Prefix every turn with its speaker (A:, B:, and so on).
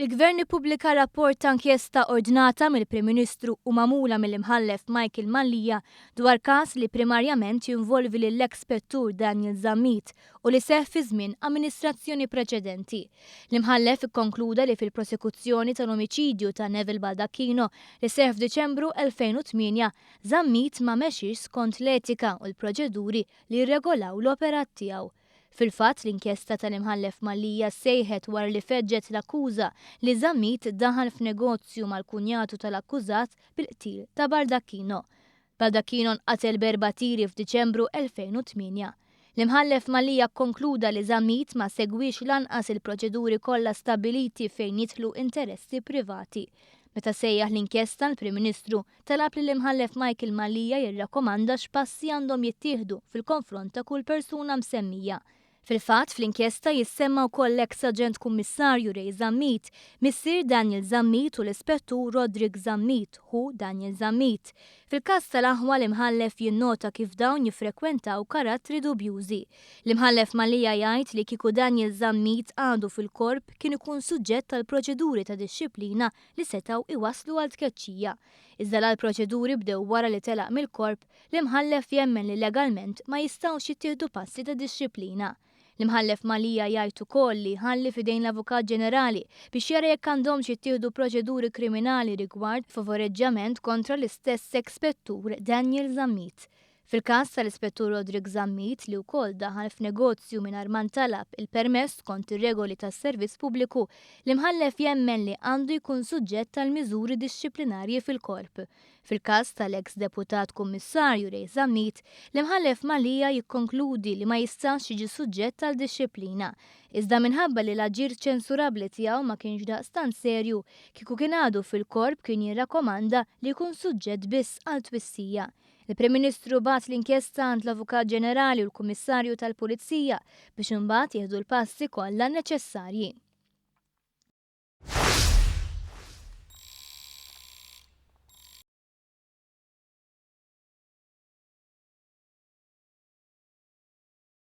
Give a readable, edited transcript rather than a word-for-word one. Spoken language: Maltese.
A: Il-Gvern ippubblika rapport ta' inkjesta ordnata mill-Prim Ministru u magħmula mill-Imħallef Michael Mallia dwar każ li primarjament jinvolvi lill-eks Spettur Daniel Zammit u li seħħ fi żmien amministrazzjoni preċedenti. L-Imħallef ikkonkluda li fil-prosekuzzjoni tal-omiċidju ta' Neville Baldacchino li seħħ f'Diċembru 2008, Zammit ma mexiex skont l-etika u l-proċeduri li jirregolaw l-operat tiegħu. Fil-fatt, l-inkjesta tal-Imħallef Mallia ssejħet wara li feġġet l-akkuża li Zammit daħal f'negozju mal-kunjatu tal-akkużat bil-qtil ta' Baldacchino. Baldacchino nqatel b'erba' tiri f'Diċembru 2008. L-Imħallef Mallia kkonkluda li Zammit ma segwiex lanqas il-proċeduri kollha stabbiliti fejn jidħlu interessi privati. Meta sejjaħ l-inkjesta l-Prim Ministru talab lill-Imħallef Michael Mallia jirrakkomanda x'passi għandhom jittieħdu fil-konfront ta' kull persuna msemmija. Fil-fatt, fl-inkjesta jissemma wkoll l-eks Aġent Kummissarju Ray Zammit, missier Daniel Zammit u l-Ispettur Roderick Zammit, ħu Daniel Zammit. Fil-każ tal-aħwa l-Imħallef jinnota kif dawn jiffrekwentaw karattri dubjużi. L-Imħallef Mallia jgħid li kieku Daniel Zammit għadu fil-Korp kien ikun suġġett għal proċeduri ta' dixxiplina li setgħu iwasslu għal tkeċċija. Iżda la l-proċeduri bdew wara li telaq mill-Korp, l-Imħallef jemmen li legalment ma jistgħux jittieħdu passi ta' dixxiplina. L-Imħallef Mallia jgħid ukoll li jħalli f'idejn l-Avukat Ġenerali biex jara jekk għandhomx jittieħdu proċeduri kriminali rigward favoreġġjament kontra l-istess eks Spettur Daniel Zammit. Fil-każ tal-Ispettur Roderick Zammit, li wkoll daħal f'negozju mingħajr ma ntalab il-permess skont ir-regoli tas-servizz pubbliku, l-Imħallef jemmen li għandu jkun suġġett għal miżuri dixxiplinarji fil-Korp. Fil-każ tal-eks Deputat Kummissarju Ray Zammit, l-Imħallef Mallia jikkonkludi li ma jistax jiġi suġġett għal dixxiplina. Iżda minħabba li l-aġir ċensurabbli tiegħu ma kienx daqstant serju, kieku kien għadu fil-Korp kien jirrakkomanda li jkun suġġett biss għal twissija. Il-Prim Ministru bagħat l-inkjesta għand l-Avukat Ġenerali u l-Kummissarju tal-Pulizija biex imbagħad jieħdu l-passi kollha neċessarji.